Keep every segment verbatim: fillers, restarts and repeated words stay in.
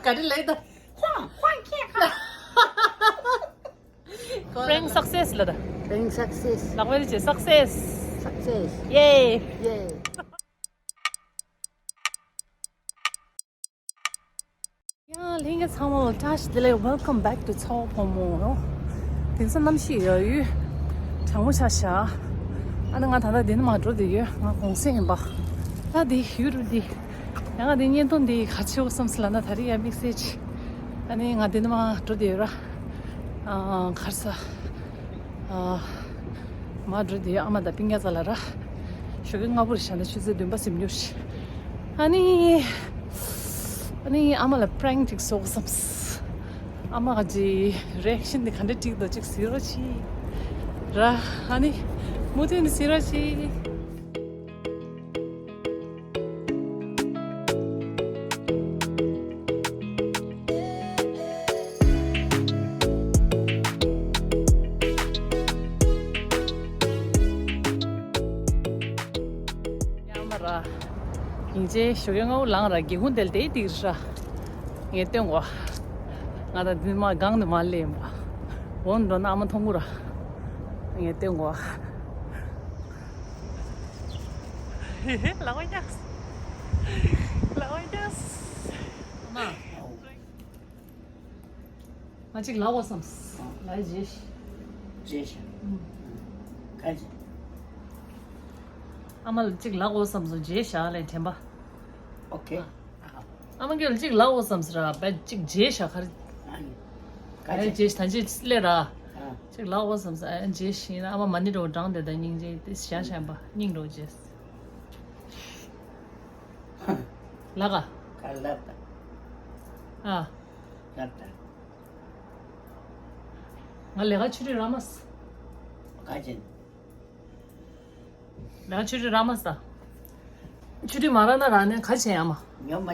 ག་རེ་ལབ་ད། ཁོང་ཁོང་ཁྱེད་ཁ། Prank success ལ་ད། Prank success. ལག་པ་རེ་བྱེད། Success. Success. Yay. Yay. ཡ། ལྷན་རྒྱས་ཚང་མ་ལ་བཀྲ་ཤིས་བདེ་ལེགས། Welcome back to ཚོགས་ཕོ་མོ། དེང་སང་གནམ་གཤིས་ཡག་ཡོད། གྲང་མོ་ཆགས་ཤག་ཨ་ནི་ང་ད་ལྟ་འདི་ནས་མར་འགྲོ་བསྡད་ཡོད། ང་གུང་སེང་ཡིན་པ། ད་འདི་ཡུ་ཊུབ་འདི། ཡང་ང་འདི་བརྙན་ཐུང་འདི་ག་རེ་བྱེད་དགོས་བསམ་སོང་ལབ་ན། ད་རེས་ཡར་དམིགས་བསལ་གྱིས། ཨ་ནི་ང་འདི་ནས་མར་འགྲོ་བསྡད་ཡོད་ར། ཨ། ག་རེ་ཟ། ཨ། མར་འགྲོ་བསྡད་ཡོད། ཨ་མ་དང་སྤུན་ཀྱག་རྩ་ལ་ར། ཞོགས་ཀས་སྔ་པོ་རེད་ཤག་ད་ཆུ་ཚོད་བདུན་པ་ཟིན་རྒྱུ་རེད། ཨ་ནི། ཨ་ནི་ཨ་མ་ལ་prank ཅིག་བཟོ་དགོས་བསམས། ཨ་མ་གི་reaction དེ་ག་འདྲ་འགྲིག་འདུག་ཅིག་གཟིགས་རོགས་གྱིས། ར། ཨ་ནི་མུ་མཐུད་ནས་གཟིགས་རོགས་གྱིས། ཡ་མ་ར། ཡིན་ཅེ་ཞོགས་ཀས་སྔ་པོ་ལངས་ར། སྒེའུ་ཁུང་དེར་བསྡད་དེ་ར། ངས་སྟོན་གོ། ང་ད་འདི་མ་སྒང་དུ་མ་སླེབས་ཡིན་པ། འོང་འགྲོ་ན་ཨ་མ་མཐོང་གི་ར། ངས་སྟོན་གོ། ལག་པ་བརྐྱངས། ལག་པ་བརྐྱངས། ཨ་མ། ང་གཅིག་ལབ་དགོས་བསམས། ལབ་བྱས། བྱས་ཤག་ཨ་མ་ལ་གཅིག་ལབ་དགོས་བསམས་སོང་། བྱས་ཤག་ལབ་དྲན་པ། ཨོ་ཁེ། ཨ་མ་ཁྱོད་ལ་གཅིག་ལབ་དགོས་བསམས་སོང་ར། བས་གཅིག་བྱས་ཤག་ག་རེ། ཨ་ནི། ག་རེ་བྱས་ཤག་ད་ཅིག་སླེབས་ར། ཨ། གཅིག་ལབ་དགོས་བསམས་སོང་། ཨ། བྱས་ཤིག་ཨ་མ་མ་ཎི་འདྲ་བོ་བགྲངས་བསྡད་ད་སྙིང་རྗེ་དེ་བཞག་བཞག་པ་སྙིང་འདྲ་བོ་བྱས། ལགས་ཀ། ག་ལབ་ད། ཨ། ལབ་ད། ང་ལས་ཀ་ཆུ་རུད་རག་མ་སོང་། ག་ཅན། ལས་ཀ་ཆུ་རུད་རག་མ་སོང་། ཆུ་རུད་མ་རག་ན་རག་ནས་ག་བྱེད་ཨ་མ། ཉོབ་མ་བྱ།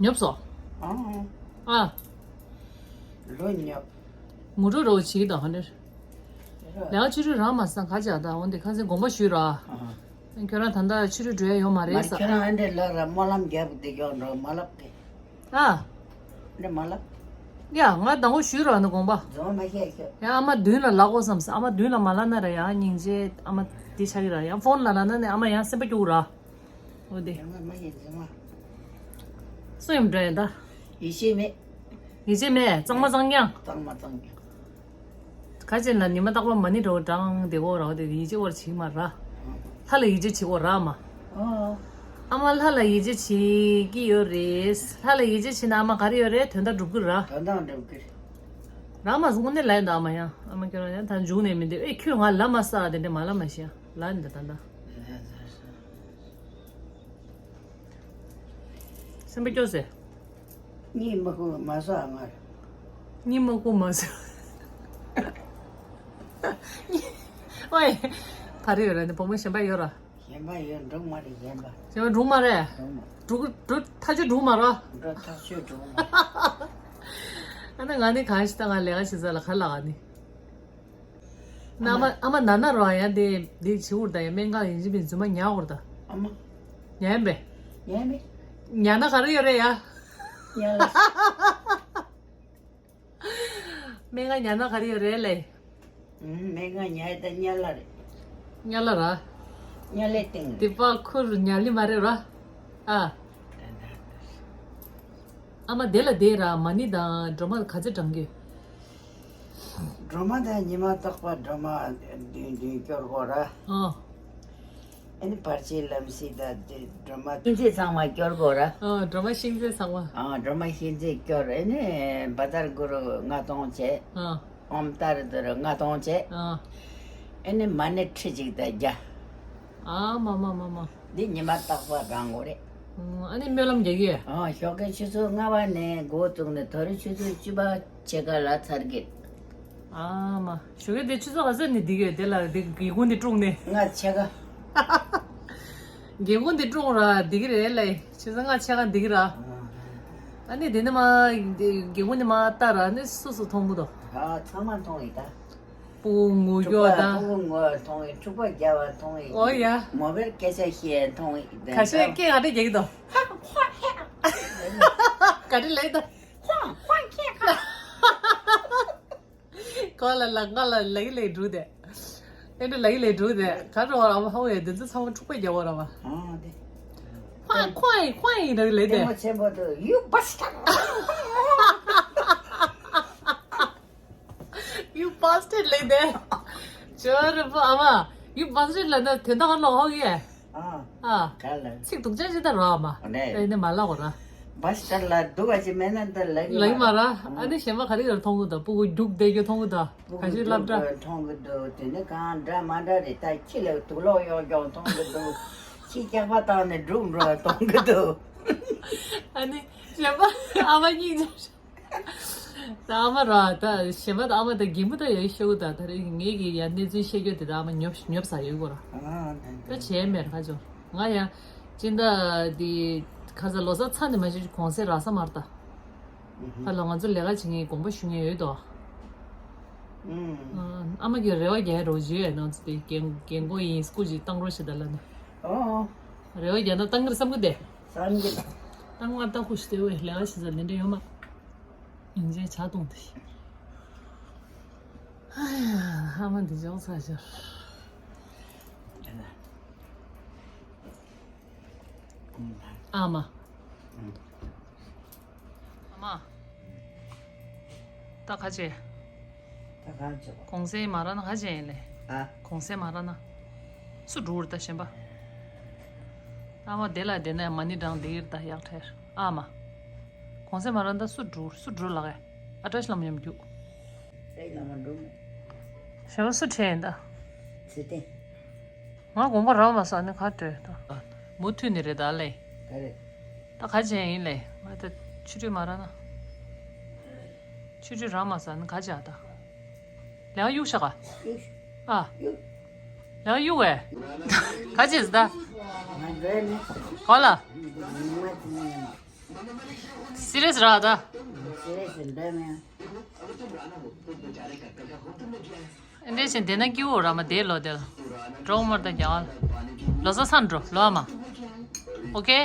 ཉོབ་སོང་། ཨང་། ཨ། ལོ་ཉོབ། ངུ་འགྲོ་རོགས་བྱེད་དང་ཧ་ནེ། ལས་ཀ་ཆུ་རུད་རག་མ་སོང་ག་བྱེད་ད། འོན་ཏེ་ཁ་སང་དགོངས་པ་ཞུས་ར། ཨ། ཁྱོད་རང་ད་ལྟ་ཆུ་རུད་འགྲོ་ཡ་ཡོད་མ་རེད་ས། ཁྱོད་རང་ཨ་འདྲས་ལབ་ར། སྨོན་ལམ་རྒྱབ་བསྡད་ཀྱོག་འགྲོ་མ་ལབ་ཀི། ཨ། འདྲ་མ་ལབ། ཡ་ང་དང་པོ་ཞུས་ར་ནི་དགོངས་པ། རྫོང་མ་བཤད་ཤོག་ཡ་ཨ་མ་མདུན་ལ་ལབ་དགོས་བསམས། ཨ་མ་མདུན་ལ་མ་ལབ་ན་ར་ཡ་སྙིང་རྗེ། ཨ་མ་འདི་ཆགས་ཀྱི་ར། ཡ་ཕོན་ལ་ལབ་ན་ནི་ཨ་མ་ཡང་སེམས་པ་སྐྱོ་ར། འོ་དེ། ཡང་མ་ཡིན་རྫོང་མ། སུ་ཡིན་འདྲ་ཡིན་ད། ཡིད་ཆེས་མེད། ཡིད་ཆེས་མེད། གཙང་མ་གཙང་རྐྱང་། གཙང་མ་གཙང་རྐྱང་། ཁ་ཆེ་ན་ཉི་མ་རྟག་པར་མ་ཎི་འདྲ་བོ་བགྲངས་བསྡད་ཀྱོག་ར། དེ་ཡིད་ཆེས་པོ་བྱེད་ཀྱི་མ་ར། ལྷ་ལ་ཡིད་ཆེས་བྱེད་ཀྱོག་ར་མ། ཨོ། ཨ་མ་ལྷ་ལ་ཡིད་ཆེས་བྱེད་ཀྱི་ཡོད་རེད། ལྷ་ལ་ཡིད་ཆེས་བྱེད་ན་ཨ་མ་ག་རེ་ཡོད་རེད། དོན་དག་འགྲུབ་ཀྱི་ར། དོན་དག་འགྲུབ་ཀྱི་ར། ར་མ་བཟུང་ནས་ལབ་ཡིན་ད་ཨ་མ་ཡང་། ཨ་མ་ཁྱོད་རང་ཡང་ད་མཇུག་ནས་མི་འདུག་ཨེ་ཁྱོད་ང་ལབ་མ་ས་དེ་འདྲ་མ་ལབ་མ་ཤེས་ཡ་ལབ་ཡིན་ད་ད་ད། སེམས་པ་སྐྱོ་ཟེར། གཉིད་མ་ཁུག་མ་སོང་ང་། གཉིད་མ་ཁུག་མ་སོང་། ཨོའི། ག་རེ་ཡོད་ར་ནི་བུ་མོ་གཞན་པ་ཡོད་ར། གཞན་པ་ཡོད་འགྲོ་མ་རེད་གཞན་པ། གཞན་པ་འགྲོ་མ་རེད། འགྲོ་མ། འགྲོ་གི་འགྲོ་ཐག་ཆོད་འགྲོ་མ་ར། འགྲོ་ཐག་ཆོད་འགྲོ་མ་རེད། ཨ་ན་ང་ནི་གང་ཞིག་ད་ང་ལས་ཀ་བྱེད་ས་ལ་ག་ལ་ག་ནི། ན་ཨ་མ་ཨ་མ་ན་ན་རོ་ཡ་དེ་དེ་བྱེད་འུར་ད་ཡ་སྨན་ཁང་ཡིན་གཅིག་མིན་རྫུན་མ་ཉར་འུར་ད། ཨ་མ། ཉར་ཡིན་པས། ཉར་མེད། ཉར་ན་ག་རེ་ཡོད་རེད་ཡ། ཉར་ལ། སྨན་ཁང་ཉར་ན་ག་རེ་ཡོད་རེད་ལེ། ཨུམ། སྨན་ཁང་ཉར་ཡ་ད་ཉར་ལ་རེད། ཉར་ལ་ར། ཉར་ལའི་སྟེང་རེད། དེ་པ་ཁུར་ཉར་ལི་མ་རེད་ར། ཨ། ཨ་མ་དེ་ལ་དེ་ར་མ་ཎི་དང་སྒྲོལ་མ་ག་ཚོད་བགྲང་གི། སྒྲོལ་མ་དང་ཉི་མ་རྟག་པར་སྒྲོལ་མ་བདུན་བདུན་སྐྱོར་དགོས་ར། ཨ། ཨ་ནི་བར་ཆད་ལམ་སེལ་དང་དེ་སྒྲོལ་མ་ཤིང་རྩེ་ཚང་མ་སྐྱོར་དགོས་ར། ཨ། སྒྲོལ་མ་ཤིང་རྩེ་ཚང་མ། ཨ། སྒྲོལ་མ་ཤིང་རྩེ་སྐྱོར། ཨ་ནི་བཛྲ་གུ་རུ་ལྔ་སྟོང་བྱས། ཨ། ཨོཾ་ཏཱ་རེ་ཏུ་རེ་ལྔ་སྟོང་བྱས། ཨ། ཨ་ནི་མ་ཎི་ཁྲི་གཅིག་དང་བརྒྱ། ཨ་མ་མ་མ་མ། འདི་ཉི་མ་རྟག་པར་བགྲང་དགོས་རེད། ཨ་ནི་སྨོན་ལམ་རྒྱག་གི། ཨ། ཞོགས་ཀའི་ཆུ་ཚོད་ལྔ་པ་ནས་འགོ་བཙུགས་ནས་དེ་རིང་ཆུ་ཚོད་བཅུ་པ་ཕྱེད་ཀ་ལ་ཚར་གི། ཨ་མ། ཞོགས་ཀའི་དེ་ཆུ་ཚོད་ག་ཚོད་ནས་འདི་གི་དེ་ལ་དེ་སྒེའུ་ཁུང་འདི་དཀྲུགས་ནས། ལྔ་ཕྱེད་ཀ། སྒེའུ་ཁུང་འདི་དཀྲུགས་ར་འདི་གི་རེད་ལེ། ཆུ་ཚོད་ལྔ་ཕྱེད་ཀ་འདི་གི་ར། ཨ་ནི་དེ་ནས་མར་སྒེའུ་ཁུང་འདི་མར་བལྟ་ར་ནི་སུ་སུ་མཐོང་གི་འདུག་ཨ། ཚང་མ་མཐོང་ཡི་ད། སྤུ་གུ་ངུ་སྐྱོ་དང་། སྤུ་གུ་ངུ་མཐོང་ཡི། འཁྲུག་པ་རྒྱག་པ་མཐོང་ཡི། ཨོ་ཡ། མོ་བལ་སྐད་ཆ་བཤད་མཐོང་ཡི། ཁ་ཤས་སྐད་ག་འདྲ་རྒྱག་གི་འདུག་ཧ་ཧ་ཧ། ག་རེ་ལབ་ད། ཁོང་ཁོང་ཁྱེད་ཁ། ག་ལ་ལ་ང་ལ་ལ་ཡི་ལས་འགྲོ་དེ། ཨེ་འདྲ་ལ་ཡི་ལས་འགྲོ་དེ་ག་རེ་བ་ཨ་མ་ཧོ་ཡ་དེ་ཚོ་ཚང་མ་འཁྲུག་པ་རྒྱག་བ་ར་བ། ཨ་དེ། ཁོང་ཁོང་ཁོང་ཡི་ར་ལས་དེ། ལྟད་མོ་ཆེན་པོ་དུ་ཡུ་བ་སི་ཀར། You bastard ལབ་དེ། ཇོ་རི་པོ་ཨ་མ། You bastard ལབ་ན་དོན་དག་ལོག་ཧོག་ཡེ། ཨ། ཨ། ག་ལ། ཚིག་སྡུག་ཅག་ཅིག་ད་རོ་ཨ་མ། ཨ་ནེ། ཨེ་ནི་མ་ལ་གོ་ར། བ་སི་ཀར་ལ་སྡུག་པ་ཅིག་མེད་ན་འདི་ལ་གི་ལ་གི་མ་ར། ཨ་ནི་གཞན་པ་ག་རེ་ག་རེ་མཐོང་གི་འདུག་སྤུ་གུ་རྒྱུག་བསྡད་རྒྱུ་མཐོང་གི་འདུག་ག་ཤེད་སློབ་གྲྭ། མཐོང་གི་འདུག་དེ་ནི་གང་འདྲ་མ་འདྲ་རེད། ད་ཁྱི་ལ་དུག་ལོག་ཡོང་རྒྱུ་མཐོང་གི་འདུག་ཁྱི་སྐྱག་པ་བཏང་ནས་སྒྲུག་འགྲོ་བ་མཐོང་གི་འདུག་ཨ་ནི་གཞན་པ་ཨ་མ་གཉིས་ཀྱང་། ད་ཨ་མ་ར་ད་གཞན་པ་ད་ཨ་མ་ད་རྒན་པོ་ད་ཡོད་ཤོད་གི་ད་ད་རེས་ངེད་ཀྱི་ཡ་གནས་ཚུལ་བཤད་རྒྱུ་དེ་ད་ཨ་མ་ཉོབ་ཉོབ་ས་ཡོད་གོ་ར། ཨ་ད་བྱས་མེད་ར་ཁ་ཅོ་ང་ཡ་ཅི་འདྲ་དེ་ཁ་ས་ལོ་ས་ཚ་ནས་མ་ཤེས་གོང་སེ་ར་ས་མར་ད་ཧ་ལ་ང་ཚོ་ལས་ཀ་བྱེད་མཁན་དགོངས་པ་ཞུ་མཁན་ཡོད་དོ། ཨ་མ་གི་རེ་བ་རྒྱག་རོགས་བྱེད་ཡོད་ནང་ཚོ་དེ་རྒན་རྒན་གོག་ཡིན་སྐུ་ཅིག་བཏང་རོགས་ཞེས་ད་ལ་ནི། ཨོ། རེ་བ་རྒྱག་ན་བཏང་གི་རེད་བསམ་གི་དེ། བསམ་གི་ད། ད་ང་ལྟ་ཁུ་ཞིག་སྟེར་བས་ལས་ཀ་བྱེད་ས་ལས་འབྲས་ཡོད་མ། ཡིན་ཅེས་ཆ་གཏོང་དེ། ཧ་མ་འདི་ཅོག་ཚ་ཤར། ཨ་མ། ཨ་མ། ད་ཁ་ཆེ། ད་གང་བྱེད་པ། གོང་སེ་མ་ར་ན་ཁ་ཆེ་ཡིན་ལེ། ཨ། གོང་སེ་མ་ར་ན། སུ་འགྲོ་ར་ད་གཞན་པ། ཨ་མ་དེ་ལ་དེ་ནས་མ་ཎི་བགྲང་དེ་ཡིར་ད་ཡག་ཁྲེར་ཨ་མ། གོང་སེ་མ་ར་ན་ད་སུ་འགྲོ་སུ་འགྲོ་ལ་གས། ཨ་བཀྲ་ཤིས་ལྷ་མོ་མཉམ་རྒྱུག་སེ་ལ་མ་འགྲོ་མོ། གཞན་པ་སུ་ཁྲེ་ཡིན་ད། ཚེ་བརྟན། ང་དགོངས་པ་རག་མ་སོང་ནི་ཁ་བྲོས་ད། མུ་མཐུད་ནི་རེད་ད་ལེ། ག་རེ། ད་ག་ཅན་ཡིན་ལེ། ང་ད་ཆུ་དྲོད་མ་རག་ན། ཆུ་དྲོད་རག་མ་སོང་ནི་ག་ཅན་ད། ལས་ཀ་གཡུག་ཤག་ག་ཨ། ལས་ཀ་གཡུག་བས། ག་ཅན་ད། ག་ལ། སི་རི་ཡས་རག་ད། ཨེ་འདྲས་ཞིག་བསྡད་ན་སྐྱིད་པོ་ར་མ་བསྡད་ལོ་དེ་ལ། གྲོགས་མོར་དང་རྒྱག་ལོ་ས་སང་འགྲོ་ལོ་ཨ་མ། ཨོ་ཁེ།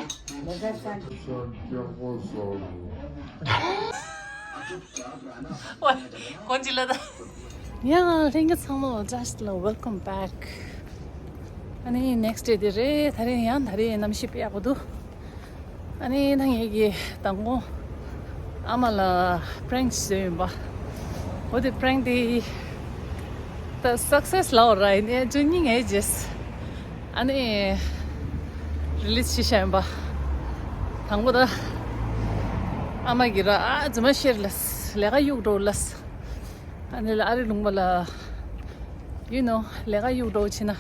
ཨོ། གོན་ཅི་ལ་ད། ཡ་ལྷན་རྒྱས་ཚང་མ་བཀྲ་ཤིས་བདེ་ལེགས། Welcome back. ཨ་ནི་next day དེ་རེད། ད་རེས་ཡང་ད་རེས་གནམ་གཤིས་དཔེ་ཡག་པོ་འདུག་ཨ་ནི་ད་ངེད་ཀྱིས་མདང་དགོང་ཨ་མ་ལ་prank བཟོས་ཡིན་པ། འོ་དེ་prank དེ་ད་success ལབ་ར་ཡིན་ནའི་ཅུང་སྙིང་ངེ་རྗེས། ཨ་ནི་release བྱེད་བཞག་ཡིན་པ། དང་པོ་ད་ཨ་མ་གིས་ར་ཨ་རྫུན་མ་བཤད་ལ་ལས་ཀ་གཡུག་འགྲོ་ལ། ཨ་ནི་ལ་ཨ་རི་ལུང་པ་ལ། You know ལས་ཀ་གཡུག་འགྲོ་ཕྱིན་ན་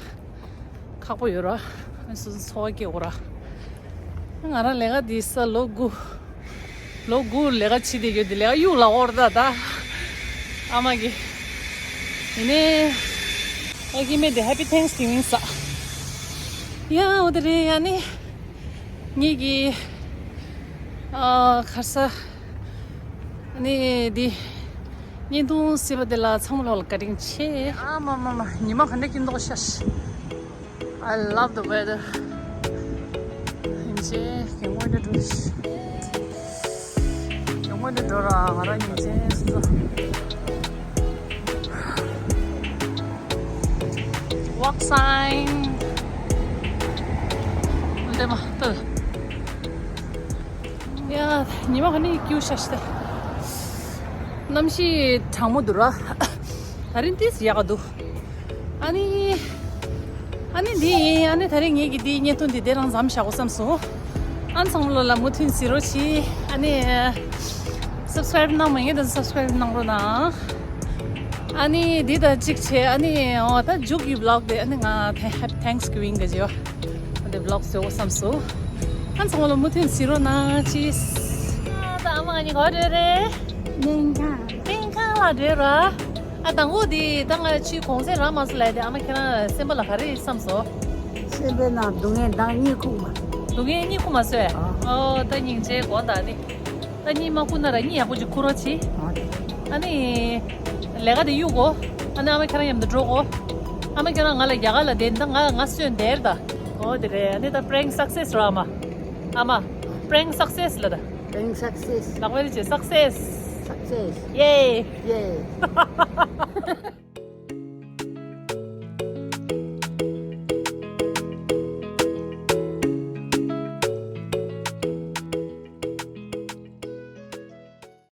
ཁག་པོ་ཡོད་ར། ཨ་སོ་སོ་འཚོ་བ་སྐྱེལ་དགོས་ར། ང་རང་ལས་ཀ་འདི་ས་ལོ་དགུ། ལོ་དགུ་ལས་ཀ་བྱེད་བསྡད་ཡོད་འདི་ལས་ཀ་གཡུག་ལ་འོར་ད་ད། ཨ་མ་གི། ཡིན་ནའི། ཨ་ཀི་མེད་དེ་Happy Thanksgiving ཟ། ཡ་འོ་དེ་རེད་ཡ་ནི། ངེད་ཀྱི། ཨ་ཁར་ས། ནི་འདི། བརྙན་ཐུང་བཟོས་པ་དེ་ལ་ཚང་མ་ལོག་ལ་བཀའ་དྲིན་ཆེ། ཨ་མ་མ་མ་ཉི་མ་ག་འདྲ་སྐྱིད་མདོག་ཤར། I love the weather. ཡིན་ཅེ་གི་སྔོན་དུ་འགྲོ་ཤི། གི་སྔོན་དུ་འགྲོ་ར་ང་རང་ཡིན་ཅེ་སུ་ཚོ། Walk sign. འདི་མ་ཏི། ཡ། ཉི་མ་ག་ནས་སྐྱིད་ཤག་ཤི་ད། གནམ་གཤིས་གྲང་མོ་འདུག་ར། ད་རིང་ཏིས་ཡག་ག་འདུག་ཨ་ནི། ཨ་ནི་འདི་ཡིན། ཨ་ནི་ད་རིང་ངེད་ཀྱི་འདི་བརྙན་ཐུང་འདི་དེ་རང་མཚམས་བཞག་གོ་བསམ་སོང་། ཨ་ནི་ཚང་མ་ལོ་ལ་མུ་མཐུད་གཟིགས་རོགས་གྱིས། ཨ་ནི། subscribe གནང་མ་ཡིན་ན་subscribe གནང་རོགས་གནང་། ཨ་ནི་འདི་དང་གཅིག་བྱས་ཨ་ནི་འོ་ད་མཇུག་གི་vlog དེ་ཨ་ནི་ང་Happy Thanksgiving ག་བྱེད་བ། འདི་vlog བཟོ་བསམ་སོང་། ཨ་ཚང་མ་ལ་མུ་མཐུད་གཟིགས་རོགས་གནང་ཅིས། ཨ་ད་ཨ་མ་གཉིས་ག་བར་རེད། སྨན་ཁང་། སྨན་ཁང་ལ་བྲོས་ར། ཨ་དང་པོ་དེ་ད་ང་ཆུའི་གོང་ཚད་རག་མ་སོང་ལབ་དེ་ཨ་མ་ཁྱེད་རང་སེམས་པ་ལ་ག་རེ་བསམ་སོང་། སེམས་པའི་ནང་སྡུག་བསྔལ་མདངས་གཉིད་ཁུག་མ། སྡུག་བསྔལ་གཉིད་ཁུག་མ་སོང་། ཨ། ཨོ་ད་སྙིང་རྗེ་དགོངས་དག་ནི། ད་གཉིད་མ་ཁུག་ན་ར་གཉིད་ཡག་པོ་ཅིག་ཁུག་རོགས་གྱིས། ཨ་ནི། ལས་ཀ་དེ་གཡུག་གོ། ཨ་ནི་ཨ་མ་ཁྱེད་རང་མཉམ་དུ་འགྲོ་གོ། ཨ་མ་ཁྱེད་རང་ང་ལ་རྒྱ་གར་ལ་བསྡད་ད་ང་ང་སོན་དེར་ད། ཨོ་དེ་རེད། ཨ་ནི་ད་prank success ར་ཨ་མ། ཨ་མ། prank success ལ་ད། Playing success. ལག་པ་རེ་བྱས། སག་སེས། Success. ཡེ། Yay.